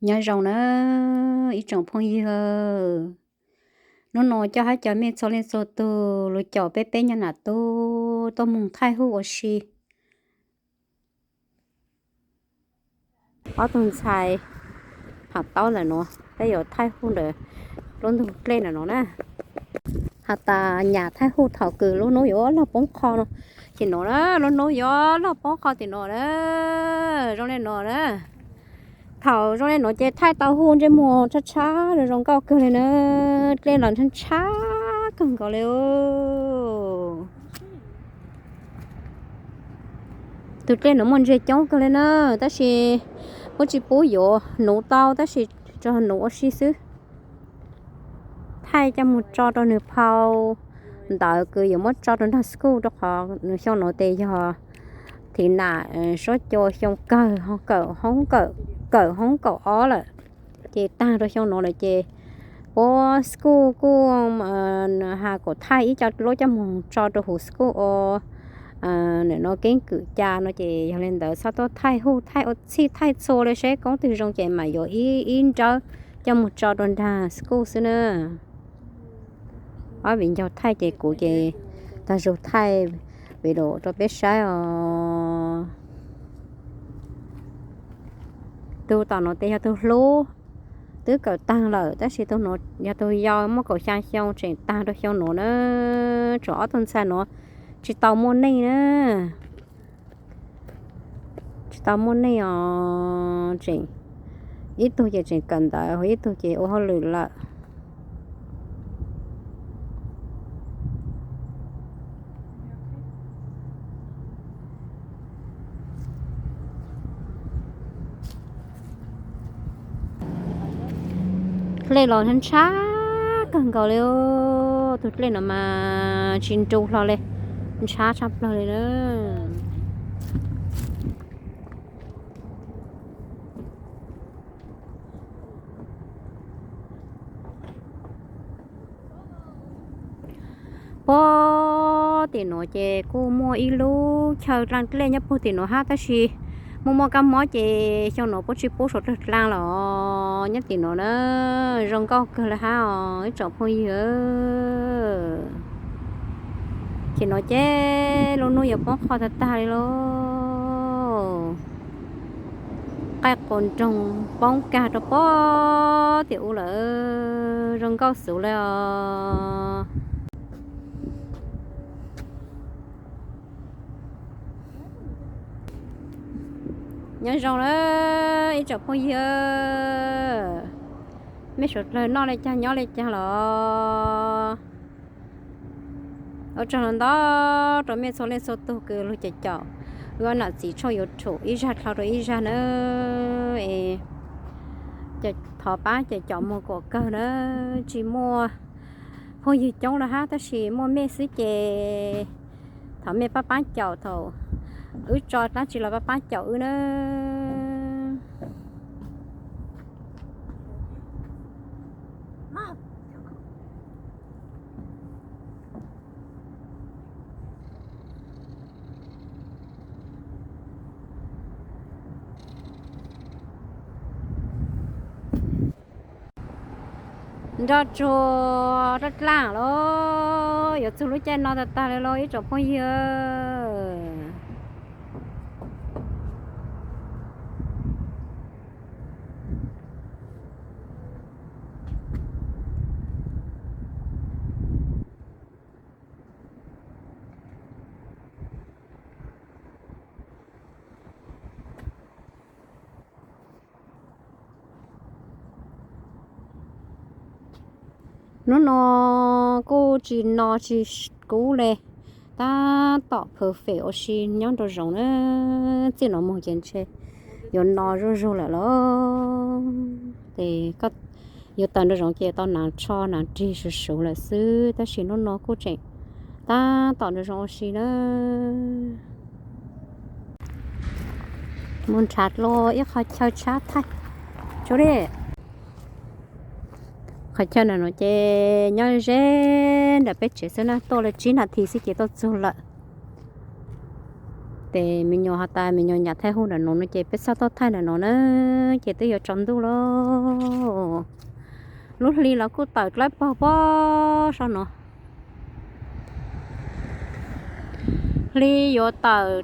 Nyob zoo na ib tsoom phooj ywg, hnub no coj hab cov mej txhua leej txhua tug lug caum peb peb nyab nam tub tuaj moog thaij huj ua si. Ob tug ntxhais has taub ntawm nuav, peb yuav thaij huj ntawm lub ntug dlej ntawm nuav na. Has tas nyam thaij huj thaum kws lub nub yuav lug poob qho no, tim nuav na, lub nub yuav lug poob qho tim nuav na, zoo le nuav na. Thaum zoo le nuav ces thaij tau huj ntsej muag tshab tshab zoo zoo nkauj kawg le na, dlej los ntshab tshab kawg nkaus le. Tus dlej nuav muaj ntses coob kawg le na, tab sis puab tsis pub yuav nuv tau, tab sis tsuas nuv ua si xwb. Thaij coj moog tso rau nwg phau ntawv kws yuav muab tso rau nraag school, rau qhov nwg xyoo nuav tes yog thim nam suab cua xyoo kawg, kawm hoob, kawm hoob kaum ob lawm. Ces taag rau xyoo nuav lawm ces puab school kuj has kom thaij ib co lub coj moog tso rau huv school ua, nim no keeb kwm ca no ces yog le ntawd txhob tuaj thaij huj, thaij ua txhij thaij txhua le, saib koob twg zoo ces mam yuav ib nrawb coj moog tso rau nraag school xwb na. Ob viv ncaus thaij ces kuv ces tag zug thaij video rau peb saib os. Tug tom nuav tes yog tug hlub, twb kawm taag lawm, tab sis tug nuav yog tug yau muaj kaum xyaa xyoo tseem taag rau xyoo nuav na. Tshuav ob tug ntxhais nuav tsis tau muaj neej na. Tsis tau muaj neej os, tseem, ib tug ces tseem kawm ntawv, ib tug ces ua hauj lwm lawm. Dlej los ntshab kawg nkaus li, tus dlej no mas tsis nrug hlo li, ntshab tshaj plawg li na. Puag tim nuav ces kuj muaj ib lub chaw dlaaj dlej nyob puag tim nuav hab, tab sis muaj muaj kab mob ces xyoo nuav puab tsis pub suav dlawg dlaaj los nyob tim nuav na. Zoo nkauj kawg li hab os ib tsoom phooj ywg. Tim nuav ces lub nub yuav poob qho tag tag li lauj. Qaij quas nroog poob kag rau puag tim u lawm, zoo nkauj xwb li os. Nyob zoo na ib tsoom phooj ywg, mej suav dlawg noj le caag nyob le caag los? Ua tsaug ntau rau mej txhua leej txhua tug kws lug caum caum wb nam txiv tshooj YouTube ib zag dlhau rau ib zag na. Es thov pab caum caum moog kuas kawg na, tsis muaj phooj ywg coob lawm hab, tab sis muaj mej xwb ces thov mej pab pab caum, thaum wb tso dlaab tsi los pab pab caum wb na. Nroj tsuag dlaaj dlaaj lauj, yuav txug lub caij no tag tag li lauj ib tsoom phooj ywg. Hnub no kuj tsis no tsis kub le, tab tom perfect ua si nyob nraum zoov na. Txij no mus ces ntshe yuav no zuj zug lawm lauj. Ces koj yuav tawm nraum zoov ces tau hnav tsho hnav rig suv suv lawm xwb, tab sis hnub no kuj tseem tab tom nraum zoov ua si na. Mus nrhav dlua ib qhov chaw tshab thaij tsuag li. Qhov chaw ntawm no ces nyob ze ntawm peb tsev xwb na, tuaj li tsib nas this xwb ces tuaj txug lawm. Ces me nyuam has tas me nyuam nyam thaij hu ntawm no no ces peb txhob tau thaij ntawm no na, ces twb yuav tsaus ntuj lawm. Lub hli los kuj tawm dlawb pog pob saum no. Hli yuav tawm,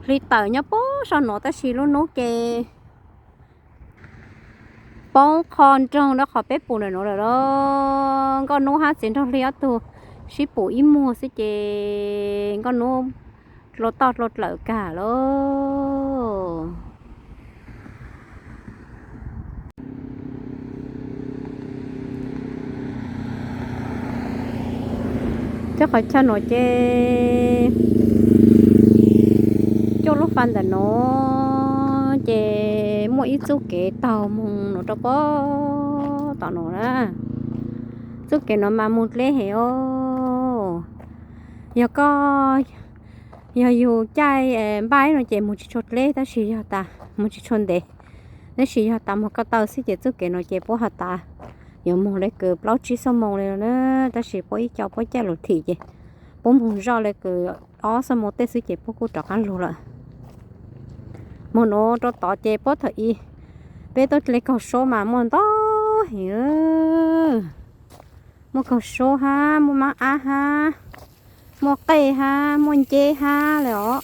hli tawm nyob pob saum no tab sis lub hnub ces poob qho nroog rau qhov peb pum ntawm no lawm lauj. Nkauj Hnub hab Txiv Nraug Hli ob tug sib pum ib muag xwb ces Nkauj Hnub dlua toj dlua dlawm kag lauj. Cov qhov chaw no ces coj lub fais ntawm no ces muaj ib txuj kev taug moog no rau pob tom no na. Txuj kev no mas moog dleb heev os. Yog koj, yog yug caij npaj no ces moog tsis tshua dleb tab sis yog tas moog tsis tshua ntev, tab sis yog tas moog ko taw xwb ces txuj kev no ces puab has tas yuav moog le kws plaub tsib xuab moos li na, tab sis puab ib co puab caij lug thim ces puab moog zoj le kws ob xuab moos tej xwb ces puab kuj rov qaab lug lawm. Moog nuav rau tod ces puab thaum ub peb tuaj dle kaug suab mas muaj ntau heev, muaj kaug suab hab, muaj maab ab hab, muaj qej hab, muaj nceb hab le os.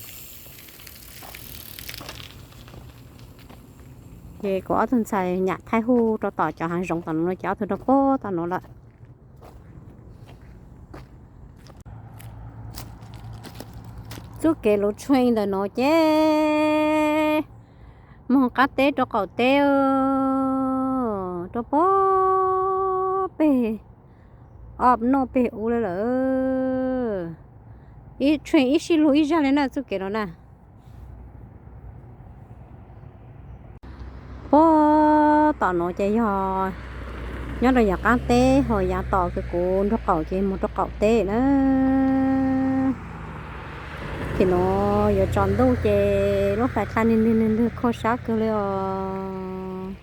Ces kuv ob tug ntxhais nyam thaij hu rau tom cov haav zoov tom no ces ob tug rau puag tom no lawm. Txuj kev lug tshuees ntawm no ces moog qaab teb rau qaum teb rau puag peg, ob noj peg ub le lawm. Ib tshuees ib sij lug ib zag le na txuj kev no na. Puag tom no ces yog nyob rau yav qaab teb ho yav tom kws kuv nraug qaum ces moog rau qaum teb na. Ces no yuav tsaus ntuj ces lub fais dlha nwg nwg nwg khau sab kawg le os.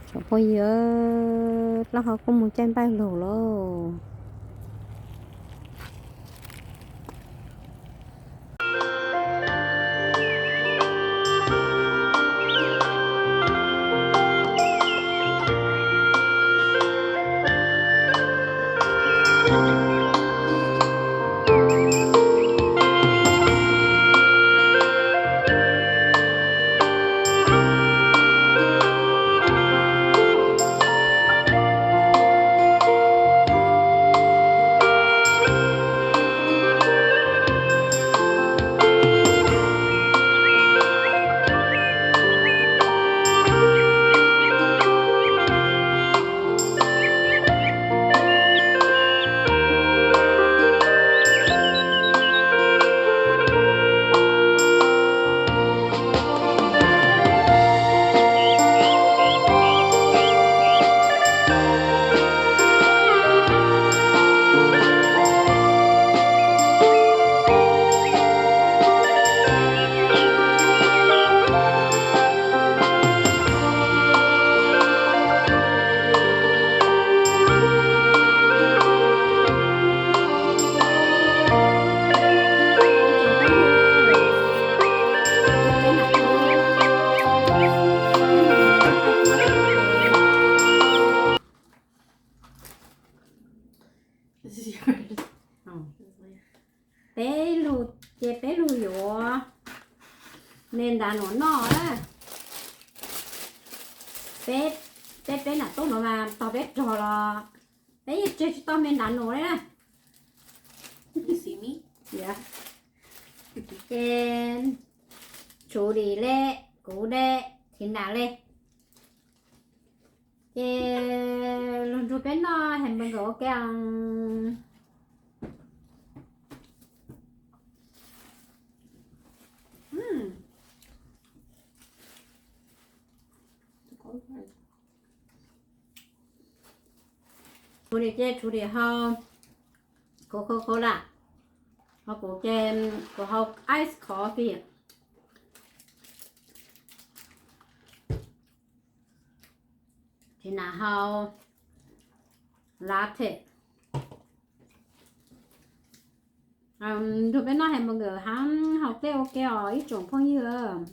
Tsoom phooj ywg, plaub hau kuj moog caij npaj lug lauj. Peb lug, ces peb lug yuav me nrad nuav noj. Peb, peb, peb nam tub nuav mas tog peb rog los peb yeej tseg tsi tau me nrad nuav le na. Ces Tshus Lis le, kuv le, Thiv Nas le, ces lug nrug peb noj hamburger ua ke. Tshus Lis ces Tshus Lis hau Coca-Cola, ho kuv ces kuv hau ice coffee. Thiv Nas hau latte. Nrog peb noj hamburger hab haus tej ua ke os ib tsoom phooj ywg.